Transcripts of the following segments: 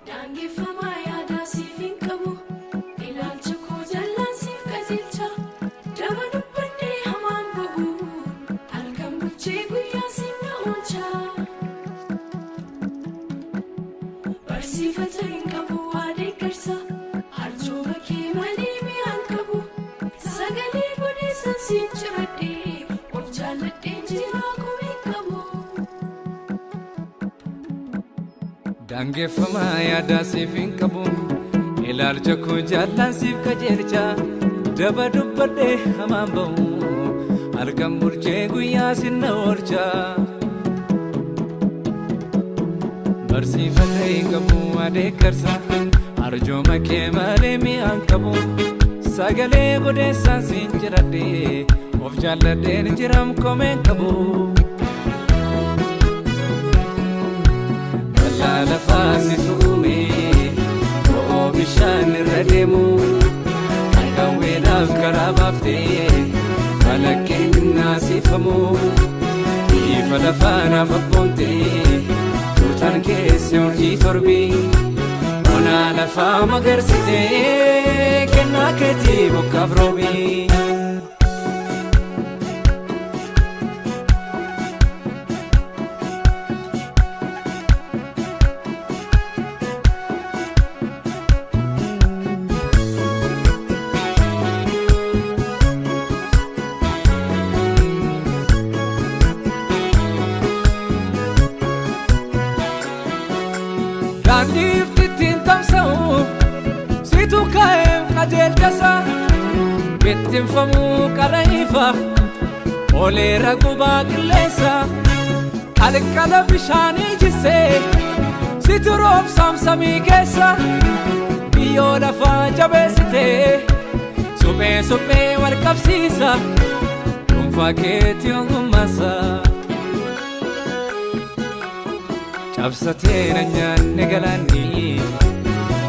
Daangeffamaa yaadaa siif hin qabu. Ilaalcha koo jallaan siif qajeelcha. Daba dubbadhee hamaan ba'u. Halkan bulchee guyyaa siin na oolcha. Barsiifata hin qabu waa deeggarsa. Arjooma kee malee mi'aan qabu. Sagalee godheessan siin ciradhee. Of jaalladheen jiraa komeen qabu. Daangeffamaa yaadaa siif hin qabu. Ilaalcha koo jaallaan siif qajeelcha. Daba dubbadhee hamaan ba'u. Halkan bulchee guyyaa sinna oolcha. Barsiifata hin qabu adeeggarsa. Arjooma kee malee mi'aan qabu. Sagalee godeessaan siin jiradhee. Of jaalladheen jiram komeen qabu. Bal'aa lafaa si tuume bo'oo bishaan irra deemu qawweedhaaf karaa baaftee balaqqeen naasifamu ifa lafaa naaf abboomtee tuutaan keessa urjii torbi onaa lafaa magarsitee kennaa keetii bokkaaf roobi. Daandii ifti ittiin tamsa'u situ kaa'eef qajeelchasa bittinfamuu qara ifa oleera gubaa qilleensa qalqala bishaanii jissee situ roobsaam samii keessa biyyoo lafaa jabeessitee suphee suphee wal qabsiisa dhuunfaa keetii ogummaasa. Cabsatee na nyaanne galaanni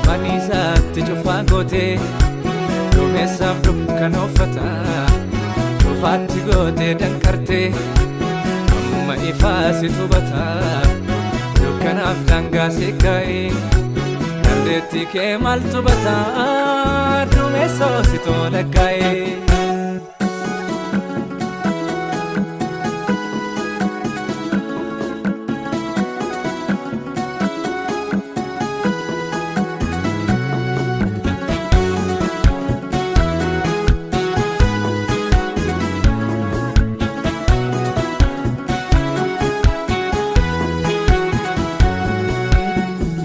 maniisaatti cufaa gootee duumessaaf dukkana uffata cufaatti gootee danqartee amma ifaa si tubata dukkanaaf daangaa si kaa'ee dandeettii kee maal tubata duumessoo si tola kaa'ee.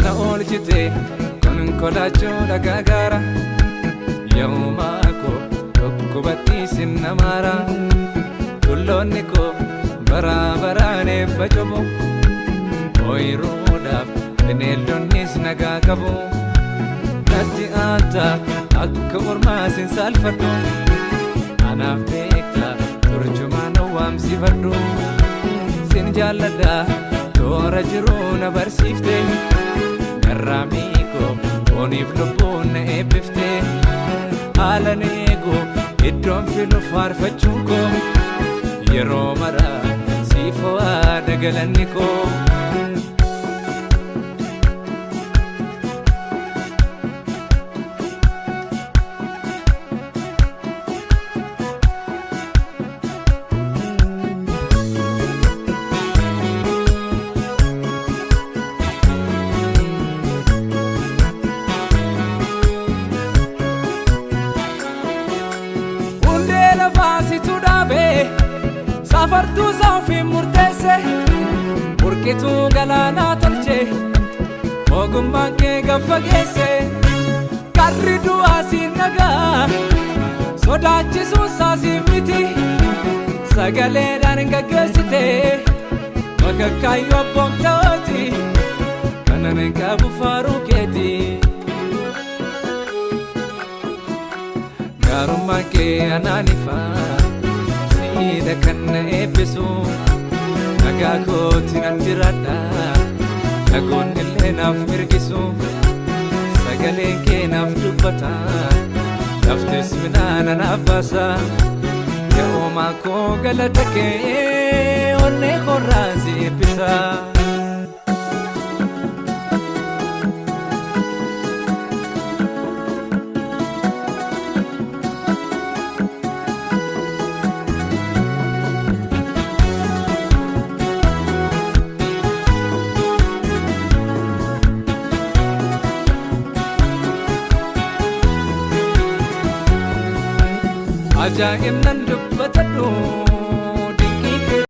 Na oolchite konkolaachuu dhagaa gaara yoomaa koo dhukkubatti sin namaara tulloonni koo baraa baraan eebba cubu ooyiruudhaaf bineeldonnis nagaa qabu natti aanta akka ormaa sin saalfadhu anaaf beekta turjumaan waamsifadhu sin jaalladha toora jiruu na barsiifte garraamii koo fooniif lubbuun na eebbifte haala eegu iddoon filu faarfachuun koo yeroo mara siif ho'aa dagalanni koo. Hundee lafaa situ dhaabee safartuu isaa ofiin murteesse burqituu galaanaa tolche ogummaan kee gaffa geesse karri du'aa siin nagaa sodaachisuun isaa siin miti sagaleedhaan gaggeessite bakakkaayyo abboomtaati kanan qabu faaruu keeti. Gaarummaan kee anaan ifa siidha kan na eebbisu nagaa kooti nan jiraadha dhagoonni illee naaf mirgisu sagaleen kee naaf dubbata laftis midhaan anaaf baasa yaa uumaa koo galata kee onnee koorraan si eebbisa. Ajaa'ibnan dubbata.